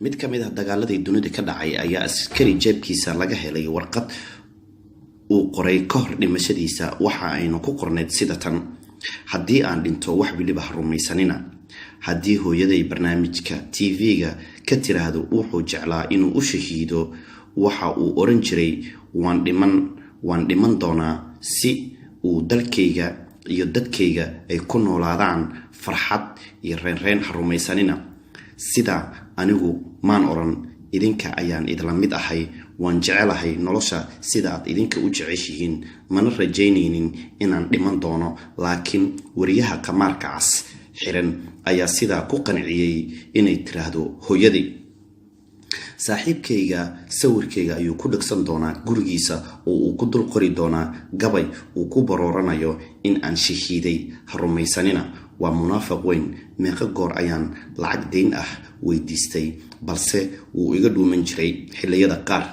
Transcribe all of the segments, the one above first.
Mid ka mid ah dagaaladii dunida ka dhacay ayaa askari jeebkiisa laga helay warqad uu qoray ka hor dhimashadiisa. Waxa aynu ku qornayd sida tan: "Haddii aan dhinto, wax weliba ha rumaysanina. Haddii hooyaday barnaamijka TV-ga ka tiraahdo wuxuu jeclaa inuu u shahiido, waxa uu oran jiray waan dhiman, waan dhiman doonaa si uu dalkayga iyo dadkayga ay ku noolaadaan farxad iyo reynreyn, ha rumaysanina. Sida anigu maan oran, idinka ayaan idla mid ahay. Waan jecelahay nolosha sida aad idinka u jeceshihiin, mana rajaynaynin inaan dhiman doono." Laakiin wariyaha qamaarka cas xiran ayaa sidaa ku qanciyey inay tiraahdo hooyadii. Saaxiibkayga sawirkayga ayuu ku dhegsan doonaa gurigiisa oo uu ku dul qori doonaa gabay uu ku barooranayo in aan shahiiday, ha rumaysanina. Waa munaafiq weyn. Meeqo goor ayaan lacag deyn ah weydiistay, balse wuu iga dhuuman jiray xilliyada qaar.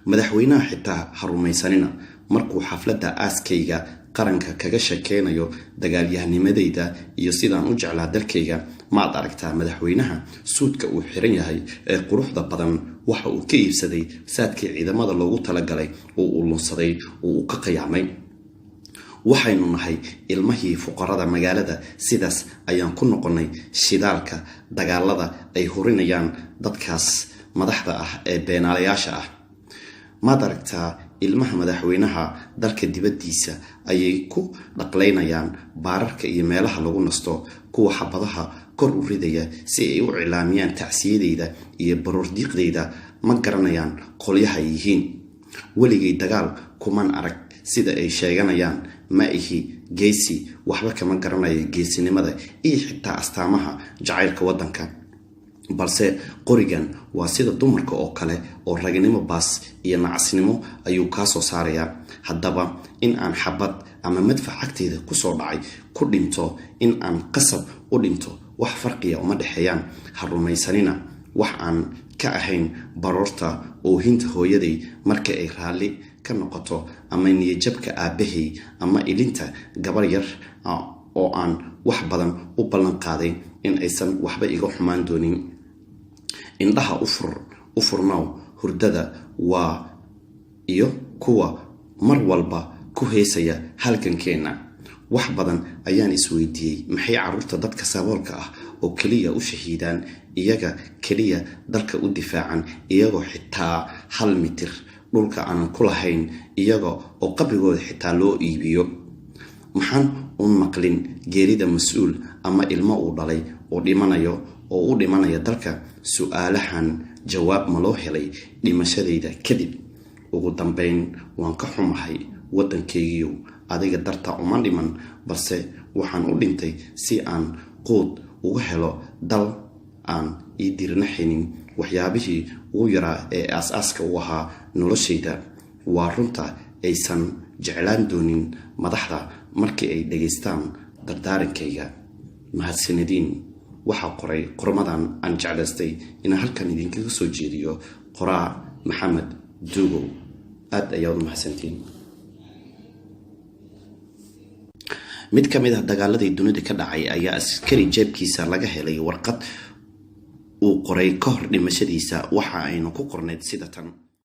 Madaxweynaha xitaa ha rumaysanina markuu xafladda aaskayga qaranka kaga sheekeynayo dagaalyahanimadayda iyo sidaan u jeclaa dalkayga. Maad aragtaa madaxweynaha suudka uu xiran yahay ee quruxda badan? Waxa uu ka iibsaday saadkii ciidamada loogu talagalay oo uu lunsaday oo uu ka qiyaamay. Waxaynu nahay ilmahii fuqarada magaalada. Sidaas ayaan ku noqonnay shidaalka dagaalada ay hurinayaan dadkaas madaxda ah ee beenaalayaasha ah. Maad aragtaa ilmaha madaxweynaha? Dalka dibaddiisa ayay ku dhaqlaynayaan baararka iyo meelaha lagu nasto, kuwa xabadaha kor u ridaya si ay u cilaamiyaan tacsiyadeyda iyo baroordiiqdeyda ma garanayaan qolyaha ay yihiin. Weligay dagaal kuman arag sida ay sheeganayaan. Ma ihi geesi, waxba kama garanayo geesinimada iyo xitaa astaamaha jacaylka waddanka, balse qorigan waa sida dumarka oo kale oo ragnimo baas iyo nacasnimo ayuu kaa soo saarayaa. Haddaba in aan xabad ama madfac agteyda kusoo dhacay ku dhinto, in aan qasab u dhinto, wax farqiya uma dhexeeyaan. Ha rumaysanina wax aan ka ahayn baroorta oohinta hooyaday marka ay raalli ka noqoto, ama niyajabka aabbahay, ama ilinta gabar yar oo aan wax badan u ballan qaaday in aysan waxba iga xumaan doonin. Indhaha u furnow hurdada waa iyo kuwa mar walba ku heesaya halgankeenna. Wax badan ayaan isweydiiyey: maxay carruurta dadka saboolka ah oo keliya u shahiidaan, iyaga keliya dalka u difaacan, iyagoo xitaa hal mitir dhulka aanan ku lahayn, iyaga oo qabrigooda xitaa loo iibiyo? Maxaan u maqlin geerida mas-uul ama ilmo uu dhalay oo dhimanayo oo u dhimanaya dalka? Su-aalahan jawaab ma loo helay dhimashadayda kadib? Ugu dambeyn, waan ka xumahay waddankaygiiyow. Adiga darta uma dhiman, balse waxaan u dhintay si aan quud uga helo dal aan ii dirnaxaynin waxyaabihii ugu yaraa ee aas-aaska u ahaa noloshayda. Waa runta aysan jeclaan doonin madaxda markii ay dhegaystaan dardaarankayga. Mahadsanadiin. Waxaa qoray qormadan aan jeclaystay inaan halkan idinkaga soo jeediyo qoraa Maxamed Duugow. Aad ayaad u mahadsantiin. Mid ka mid ah dagaaladii dunida ka dhacay ayaa askari jeebkiisa laga helay warqad uu qoray ka hor dhimashadiisa. Waxa aynu ku qornayd sida tan.